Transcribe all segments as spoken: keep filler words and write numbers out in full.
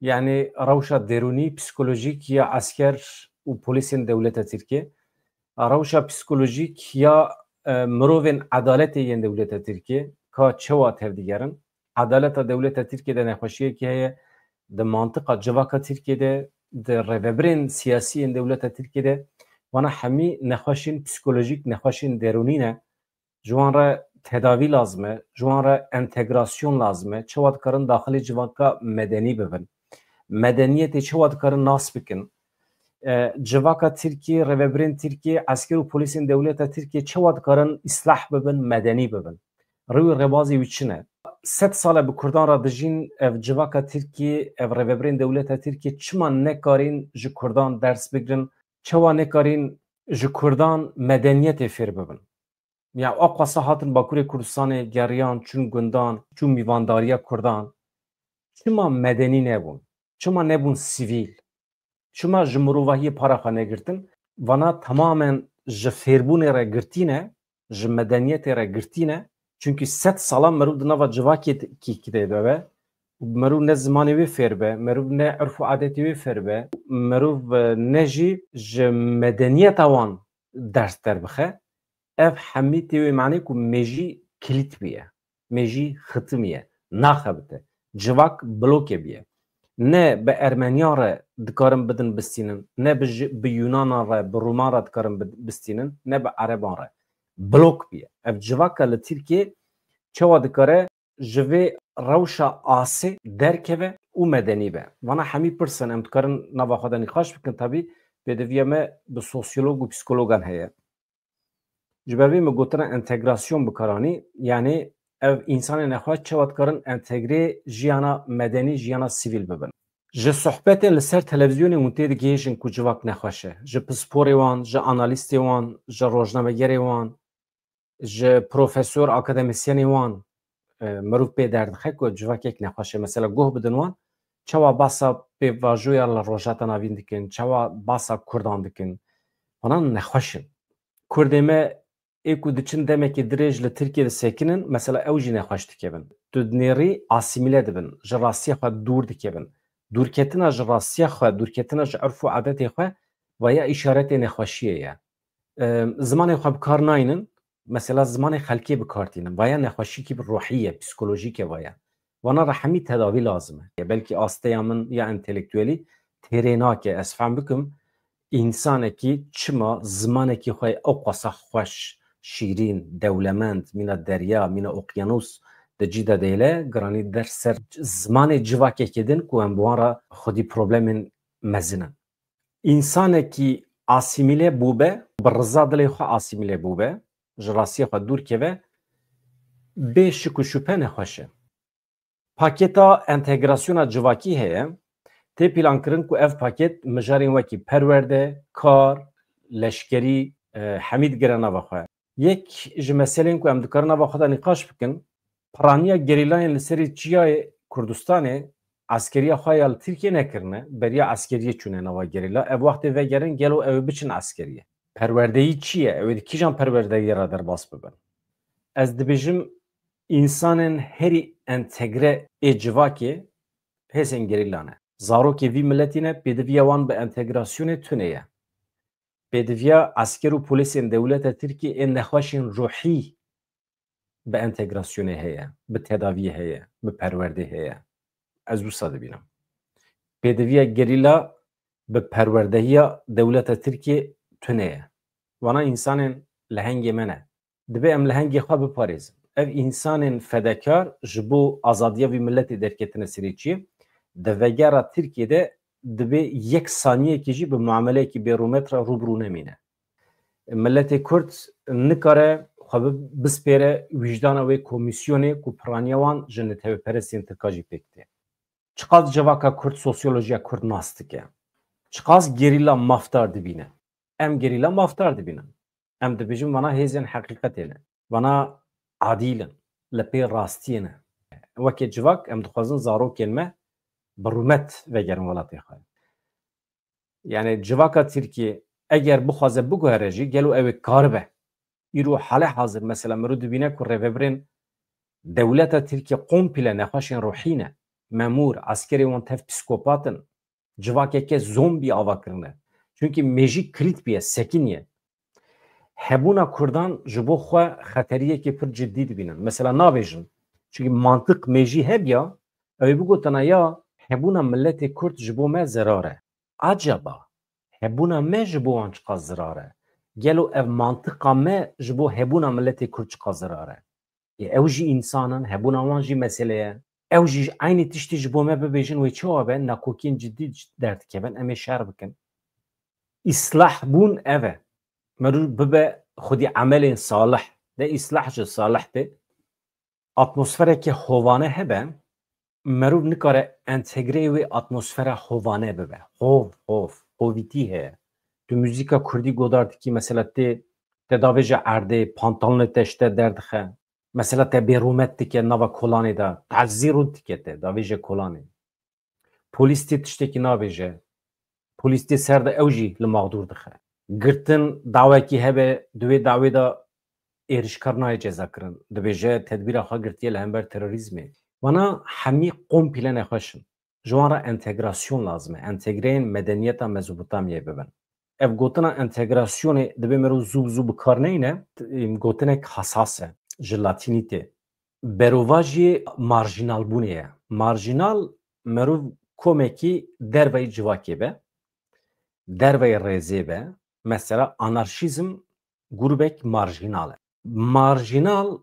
Yani rewşa derûnî, psîkolojîk ya esker û polîsên dewleta Tirkiyê, rewşa psîkolojîk ya, e, mirovên edaletê yên dewleta Tirkiyê ka çawa tevdigerin. Edaleta dewleta Tirkiyê de nexweşiyekî heye, di mantiqa civaka Tirkiyê de, di rêvebirên siyasî yên dewleta Tirkiyê de, vana hemî nexweşên psîkolojîk, nexweşên derûnî ne. Ji wan re tedavî lazim e, ji wan re entegrasyon lazim e. Çawa dikarin daxilê civaka medenî bibin? Medeniyetê çawa dikarin nas bikin? E, civaka Tirkiyê, rêvebirên Tirkiyê, esker û polîsên dewleta Tirkiyê çawa dikarin îslah bibin, medenî bibin? Rû û rêbazê wî çi ne? Sed sal e bi Kurdan re dijîn, ev civaka Tirkiyê, ev rêvebirên dewleta Tirkiyê çima nekarîn ji Kurdan ders bigrin? Çawa nekarîn ji Kurdan medeniyetê fêr bibin? Ya aqwasa hatin Bakurê Kurdistanê, geriyan, çûn gundan, çûn mîvandariya Kurdan. Çima medenî nebûn? Çima nebûn sivîl? Çima ji mirovahiyê para xwe negirtin? Vana temamen ji fêrbûnê re girtî ne, ji medeniyetê re girtî ne. Çunkî sed sala meriv di nava civakê kî de be, meriv ne zimanê wê fêr be, meriv ne irf û adetê wê fêr be, meriv, e, ne jî ji medeniyeta wan ders derbixe. Ev hemî tê wê manê ku mêjî kilît bûye, mêjî xitimiye, naxebite. Civak bloke bûye. Ne bi Ermeniyan re dikarin bidin bistînin, ne bi ji-, bi Yunanan re, bi Roman re dikarin bi-, bistînin, ne bi Ereban re. Blok bûye. Ev civaka li Tirkiyê çawa dikare ji vê rewşa asê derkeve û medenî be? Vana hemî pirs in, em dikarin nava xwe de nîqaş bikin. Tabî pêdiviya me bi sosyolog û psîkologan heye. Ji ber vê min gotina entegrasyon bi kar anî, yanî ev însanên nexweş çawa dikarin entegrê jiyana medenî, jiyana sivîl bibin. Ji sohbetên li ser televîzyonê hûn tê digihêjin ku civak nexweş e. Ji pisporê wan, ji analîstê wan, ji rojnamegerê wan, ji profesor, akademîsyenê wan, e, mirov pê derdixe ku civakek nexweş e. Mesela guh bidin wan, çawa basa pêvajoya li Rojhilata Navîn dikin, çawa basa Kurdan dikin. Wana nexweş in. Kurdê me ê ku diçin demekî dirêj li Tirkiyê disekinin, mesela ew jî nexweş dikevin. Tu dinêrî asîmîle dibin, ji rastiya xwe dûr dikevin. Dûrketina ji rastiya xwe, dûrketina ji irf û adetê xwe, vaya îşaretê nexweşiyê ye. Em, zimanê xwe bi kar naynin, mesela zimanê xelkê bi kar tînin. Vaya nexweşîkî bi ruhî ye, psîkolojîk e vaya. Vana re hemî tedavî lazim e. Belkî asteya min ya entelektuelî têrê nake, ez fehm bikim, însanekî çima zimanekî xwe ew qasa xweş, şîrîn, dewlemend, mîna derya, mîna okyanus di cî de dêle, giranî der ser zimanê civakekê din ku em bi wan re xwedî problemên mezin in. Însanekî asîmîle bûbe, bi riza dilê xwe asîmîle bûbe, ji rastiya xwe dûr keve, bê şik û şüphe nexweş e. Pakêta entegrasyona civakî heye. Tê plankirin ku ev paket mijarên wekî perwerde, kar, leşkerî, e, hemî digire nava xwe. Yek ji meselên ku em dikarin nava xwe de nîqaş bikin, piraniya gerîlayên li serê çiyayê Kurdistanê eskeriya xwe ya li Tirkiyê nekirine, beriya eskeriyê çûne nava gerîla. Ev wextê vegerin gelo ew ê biçin eskeriyê. Perwerdeyî çi ye? Ew ê di kîjan perwerdeyê re derbas bibin? Ez dibêjim, însanên herî entegre ê civakê hêzên gerîla ne. Zarokê vî miletî ne, pêdiviya wan bi entegrasyonê tune ye. Pêdiviya esker û polîsên dewleta Tirkiyê ên nexweşên ruhî bi entegrasyonê heye, bi tedaviyê heye, bi perwerdê heye. Ez wisa dibînim. Pêdiviya gerîla bi perwerdehiya dewleta Tirkiyê tune ye. Wana însanên lehengê me ne. Dibe em lehengê xwe biparêzin. Ev însanên fedekar ji bo azadiya vî miletê derketine serê çiyê, di vegera Tirkiyê de dibe yek saniyekî jî bi muameleyekî bêrûmet re rû bi rû nemîne. Miletê Kurd nikare xwe bi-, bispêre wîjdana wê komîsyonê ku piraniya wan ji netewperestên Tirka jî pêk tê. Çiqas civaka Kurd sosyolojiya Kurd nas dike? Çiqas gerîla mafdar dibîne? Em gerîla mafdar dibînin. Em dibêjin vana hêzên heqîqetê ne. Vana adîl in. Li pê rastiyê ne. Weke civak em dixwazin zarokên me bi rûmet vegerin welatê xwe. Yani civaka Tirkiyê eger bixwaze biguhere jî, gelo ew ê karibe? Îro hale hazir mesela mirov dibîne ku rêvebirên dewleta Tirkiye komple nexweşên ruhî ne. memûr, eskerê wan tev psîkopat in. Civakeke zombî ava kirine. Çunkî mêjî kilît bûye, sekiniye. Hebûna Kurdan ji bo xwe xeteriyekê pir cidî dibînin. Mesela nabêjin. Çunkî mantiq mêjî hebiya, ew ê bigotina ya hebûna miletê Kurd ji bo me zerar e. Acaba hebûna me ji bo wan çiqas zerar e? Gelo ev mantiqa me ji bo hebûna miletê Kurd çiqas zerar e? Ê, ew jî însan in, hebûna wan jî mesele ye. Ew jî eynî tiştî ji bo me bibêjin, wê çawa be? Nakokiyên cidî derdikevin, em ê şer bikin. Îslah bûn ev e. Merû bibe xwedî emelên salih. De îslah ji salih tê. Atmosfereke hovane hebe, merûv nikare entegreyê wê atmosfera hovane bibe. Hov, hov, hovîtî heye. Tu muzîka kurdî godar dikî, mesela tê, te davêje erdê, pantalonê te ji te derdixe. Mesela te bêrûmet dike nava kolanê de, tezî rû dike te, davêje kolanê. Polîs tê tiştekî nabêje. Polîs tê ser de ew jî li mexdûr dixe. Girtin dawekî hebe, di wê dawê de êrişkar nayê cezakirin. Dibêje tedbîra xwe girtiye li hember terorîzmê. Vana hemî komple nexweş in. Ji wan re entegrasyon lazim e. Entegreyên medeniyeta Mezopotamyayê bibin. Ev gotina entegrasyonê divê merû zû bi zû bi kar neyne, t-, gotinek hasas e. Ji latînî tê. Berovajiyê marjinalbûnê ye. Marjinal merûv komekî derveyî civakê be, derveyî rêzê be. Mesela anarşîzm grûbek marjinal e. Marjinal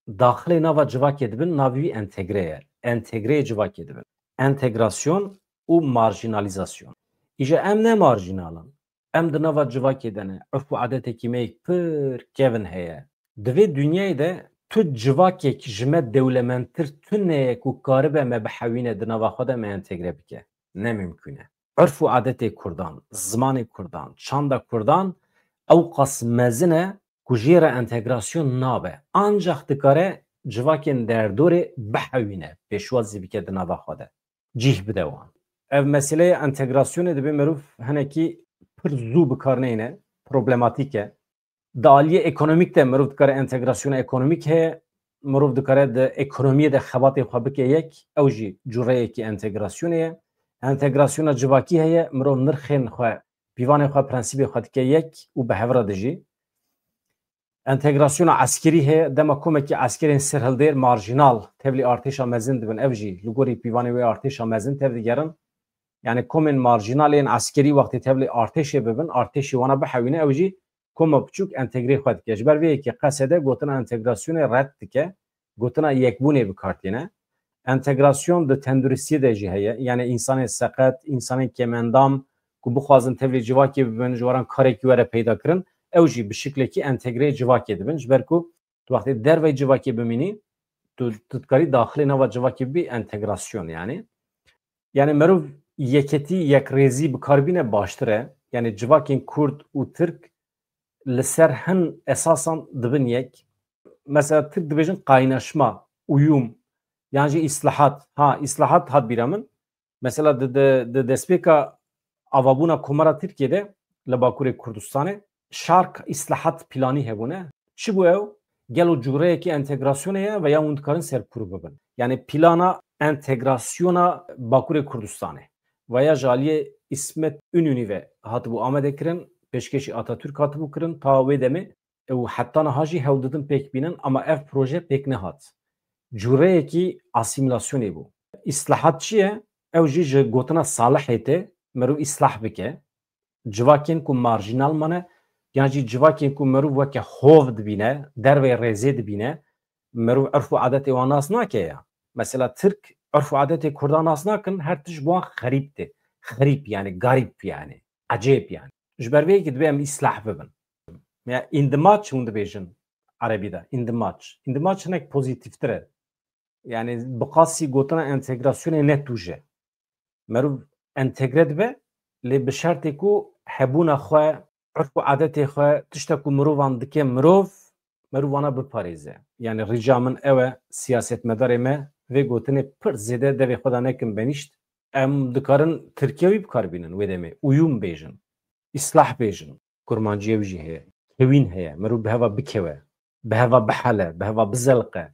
daxilê nava civakê dibin, navê wî entegre ye. Entegreyê civakê dibin. Entegrasyon û marjinalîzasyon. Îja em ne marjinal in. Em di nava civakê de ne. Urf û adetekî me yek pir kevin heye. Di vê dinyayê de tu civakek ji me dewlemendtir tune ye ku karibe me bihewîne di nava xwe de me entegre bike. Ne mimkûn e. Urf û adetê Kurdan, zimanê Kurdan, çanda Kurdan ewqas mezin e ku jê re entegrasyon nabe. Ancax dikare civakên derdorê bihewîne, pêşwazî bike di nava xwe de. Cîh bide wan. Ev meseleya entegrasyonê dibe merûv hinekî pir zû bi kar neyne, problematîk e. Di aliyê ekonomîk de mirov dikare entegrasyona ekonomîk heye, mirov dikare di ekonomiyê de xebatê xwe bike yek, ew jî cureyekî entegrasyonê ye. Entegrasyona civakî heye, mirov nirxên xwe, pîvanê xwe, prensîbê xwe dike yek û bi hev re dijî. Entegrasyona eskerî heye, dema komekî eskerên serhildêr marjinal tevlî artêşa mezin dibin, ev jî li gorî pîvanê wê artêşa mezin tevdigerin. Yani komên marjinal ên eskerî wextê tevlî artêşê bibin, artêşê wana bihewîne, ew jî koma biçûk entegrê xwe dike. Ji ber vê yekê Qesede gotina entegrasyonê red dike, gotina yekbûnê bi kar tîne. Entegrasyon di tenduristiyê de jî heye. Yani însanên seqet, însanên kêmendam ku bixwazin tevlî civakê bibin, ji waran karekî were peyda kirin, ew jî bi şiklekî entegreyê civakê dibin. Ji ber ku tu wextê dervey civakê bimînî, tu, tu dikarî daxilê nava civakê bibî, entegrasyon yani. Yani merov yeketî, yekrêzî bi kar bîne baştir e. Yani civakên Kurd û Tirk li ser hin esasan dibin yek. Mesela Tirk dibêjin kaynaşma, uyum, yan jî îslahat. Ha, îslahat hat bîra min. Mesela di, di, di destpêka avabûna Komara Tirkiyê de li Bakurê Kurdistanê şark îslahat planî hebûne. Çi bû ew? Gelo cureyekî entegrasyonê ye veya hûn dikarin serkûr bibin? Yani plana entegrasyona Bakurê Kurdistanê veya ji aliyê Îsmet Înonî ve hatibû amade kirin, pêşkêşî Atatürk hatibû kirin, ta wê demê û heta niha jî hewl didin pêk bînin, ama ev proje pêk nehat. Cureyekî asîmîlasyonê bû. Îslahat çi ye? Ew jî ji gotina Salihê tê, merû îslah bike. Civakên ku marjînal mane, yan jî civakên ku merûv weke hov dibîne, dervey rêzê dibîne, merûv urf û adetê wan nas nake ya. Mesela Tirk urf û adetê Kurdan nas nakin, her tişt bi wan xerîb tê. Xerîb yani, garîb yani, ecêb yani. Ji ber vê yekê divê em îslah bibin. Ya indimaç hûn dibêjin erebî de, indimaç. Indimaç hinek pozîtîftir e. Yani bi qasî gotina entegrasyonê ne tûj e. Merûv entegre dibe, lê bi şertê ku hebûna xwe, urf û adetê xwe, tişta ku mirovan dike mirov, merûv wana biparêze. Yani rica min ew e, siyasetmedarê me vê gotinê pir zêde devê xwe de nekin benîşt. Em dikarin tirkiyewî bi kar bînin wê demê, uyum bêjin, îslah bêjin. Kurmancî ew jî heye. Kewîn heye, mirov bi heva bikewe, bi heva bihele, bi heva bizelqe.